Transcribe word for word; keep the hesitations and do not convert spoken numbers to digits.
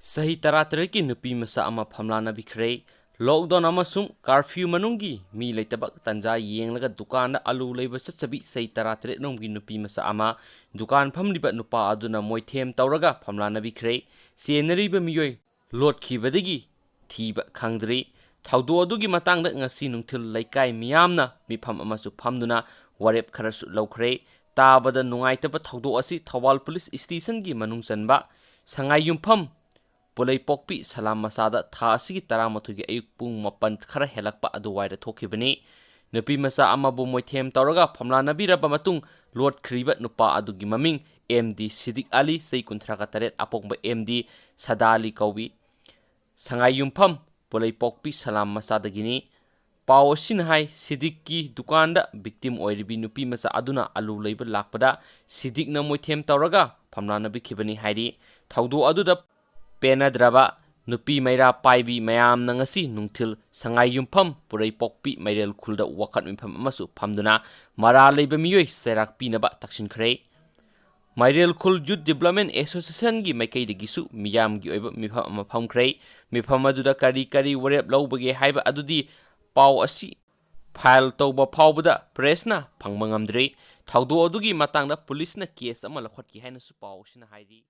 ꯆꯍꯤ ꯇꯔꯥꯇꯔꯦꯠꯀꯤ ꯅꯨꯄꯤ ꯃꯆꯥ ꯑꯃ ꯐꯝꯂꯥꯅꯕꯤꯈ꯭ꯔꯦ꯫ Lockdown ꯑꯃꯁꯨꯡ curfew ꯃꯅꯨꯡꯒꯤ ꯃꯤ ꯂꯩꯇꯕ ꯇꯥꯟꯖꯥ ꯌꯦꯡꯂꯒ ꯗꯨꯀꯥꯟꯗ ꯑꯂꯨ ꯂꯩꯕ ꯆꯠꯆꯕꯤ ꯆꯍꯤ ꯇꯔꯥꯇꯔꯦꯠ ꯔꯣꯝꯒꯤ ꯅꯨꯄꯤ ꯃꯆꯥ ꯑꯃ ꯗꯨꯀꯥꯟ ꯐꯝꯂꯤꯕ ꯅꯨꯄꯥ ꯑꯗꯨꯅ ꯃꯣꯏꯊꯦꯝ ꯇꯧꯔꯒ ꯐꯝꯂꯥꯅꯕꯤꯈ꯭ꯔꯦ꯫ ꯆꯦꯟꯅꯔꯤꯕ ꯃꯤꯑꯣꯏ ꯂꯣꯠꯈꯤꯕꯗꯒꯤ ꯊꯤꯕ ꯈꯪꯗ꯭ꯔꯤ꯫ ꯊꯧꯗꯣꯛ ꯑꯗꯨꯒꯤ ꯃꯇꯥꯡꯗ ꯉꯁꯤ ꯅꯨꯡꯊꯤꯜ ꯂꯩꯀꯥꯏ ꯃꯤꯌꯥꯝꯅ ꯃꯤꯐꯝ ꯑꯃꯁꯨ ꯐꯝꯗꯨꯅ ꯋꯥꯔꯦꯞ ꯈꯔꯁꯨ ꯂꯧꯈ꯭ꯔꯦ꯫ ꯇꯥꯕꯗ ꯅꯨꯡꯉꯥꯏꯇꯕ ꯊꯧꯗꯣꯛ ꯑꯁꯤ ꯊꯧꯕꯥꯜ ꯄꯨꯂꯤꯁ ꯁ꯭ꯇꯦꯁꯟꯒꯤ ꯃꯅꯨꯡ ꯆꯟꯕ ꯁꯉꯥꯏꯌꯨꯝꯐꯝ ꯄꯨꯂꯩꯄꯣꯛꯄꯤ ꯁꯂꯥꯝ ꯃꯆꯥꯗ ꯊꯥ ꯑꯁꯤꯒꯤ ꯇꯔꯥꯃꯥꯊꯣꯏꯒꯤ ꯑꯌꯨꯛ ꯄꯨꯡ ꯃꯥꯄꯟ ꯈꯔ ꯍꯦꯜꯂꯛꯄ ꯑꯗꯨꯋꯥꯏꯗ ꯊꯣꯛꯈꯤꯕꯅꯤ꯫ ꯅꯨꯄꯤ ꯃꯆꯥ ꯑꯃꯕꯨ ꯃꯣꯏꯊꯦꯝ ꯇꯧꯔꯒ ꯐꯝꯂꯥꯅꯕꯤꯔꯕ ꯃꯇꯨꯡ ꯂꯣꯠꯈ꯭ꯔꯤꯕ ꯅꯨꯄꯥ ꯑꯗꯨꯒꯤ ꯃꯃꯤꯡ ꯑꯦꯝ ꯗꯤ ꯁꯤꯗꯤꯛ ꯑꯂꯤ, ꯆꯍꯤ ꯀꯨꯟꯊ꯭ꯔꯥꯒ ꯇꯔꯦꯠ, ꯑꯄꯣꯛꯄ ꯑꯦꯝ ꯗꯤ ꯁꯗꯥ ꯑꯂꯤ ꯀꯧꯏ꯫ ꯁꯉꯥꯏꯌꯨꯝꯐꯝ ꯄꯨꯂꯩꯄꯣꯛꯄꯤ ꯁꯂꯥꯝ ꯃꯆꯥꯗꯒꯤꯅꯤ꯫ ꯄꯥꯎ ꯑꯁꯤꯅ ꯍꯥꯏ, ꯁꯤꯗꯤꯛꯀꯤ ꯗꯨꯀꯥꯟꯗ victim ꯑꯣꯏꯔꯤꯕꯤ ꯅꯨꯄꯤ ꯃꯆꯥ ꯑꯗꯨꯅ ꯑꯂꯨ ꯂꯩꯕ ꯂꯥꯛꯄꯗ ꯁꯤꯗꯤꯛꯅ ꯃꯣꯏꯊꯦꯝ ꯇꯧꯔꯒ ꯐꯝꯂꯥꯅꯕꯤꯈꯤꯕꯅꯤ ꯍꯥꯏꯔꯤ꯫ ꯊꯧꯗꯣꯛ ꯑꯗꯨꯗ ꯄꯦꯟꯅꯗ꯭ꯔꯕ ꯅꯨꯄꯤ ꯃꯩꯔꯥ ꯄꯥꯏꯕꯤ ꯃꯌꯥꯝꯅ ꯉꯁꯤ ꯅꯨꯡꯊꯤꯜ ꯁꯉꯥꯏꯌꯨꯝꯐꯝ ꯄꯨꯔꯩꯄꯣꯛꯄꯤ ꯃꯩꯔꯦꯜ ꯈꯨꯜꯗ ꯋꯥꯀꯠ ꯃꯤꯐꯝ ꯑꯃꯁꯨ ꯐꯝꯗꯨꯅ ꯃꯔꯥꯜ ꯂꯩꯕ ꯃꯤꯑꯣꯏ ꯆꯩꯔꯥꯛ ꯄꯤꯅꯕ ꯇꯛꯁꯤꯟꯈ꯭ꯔꯦ꯫ ꯃꯩꯔꯦꯜ ꯈꯨꯜ Youth Development Associationꯒꯤ ꯃꯥꯏꯀꯩꯗꯒꯤꯁꯨ ꯃꯤꯌꯥꯝꯒꯤ ꯑꯣꯏꯕ ꯃꯤꯐꯝ ꯑꯃ ꯐꯝꯈ꯭ꯔꯦ꯫ ꯃꯤꯐꯝ ꯑꯗꯨꯗ ꯀꯔꯤ ꯀꯔꯤ ꯋꯥꯔꯦꯞ ꯂꯧꯕꯒꯦ ꯍꯥꯏꯕ ꯑꯗꯨꯗꯤ ꯄꯥꯎ ꯑꯁꯤ file ꯇꯧꯕ ꯐꯥꯎꯕꯗ pressꯅ ꯐꯪꯕ ꯉꯝꯗ꯭ꯔꯤ꯫ ꯊꯧꯗꯣꯛ ꯑꯗꯨꯒꯤ ꯃꯇꯥꯡꯗ ꯄꯨꯂꯤꯁꯅ case ꯑꯃ ꯂꯧꯈꯠꯈꯤ ꯍꯥꯏꯅꯁꯨ ꯄꯥꯎ ꯑꯁꯤꯅ ꯍꯥꯏꯔꯤ꯫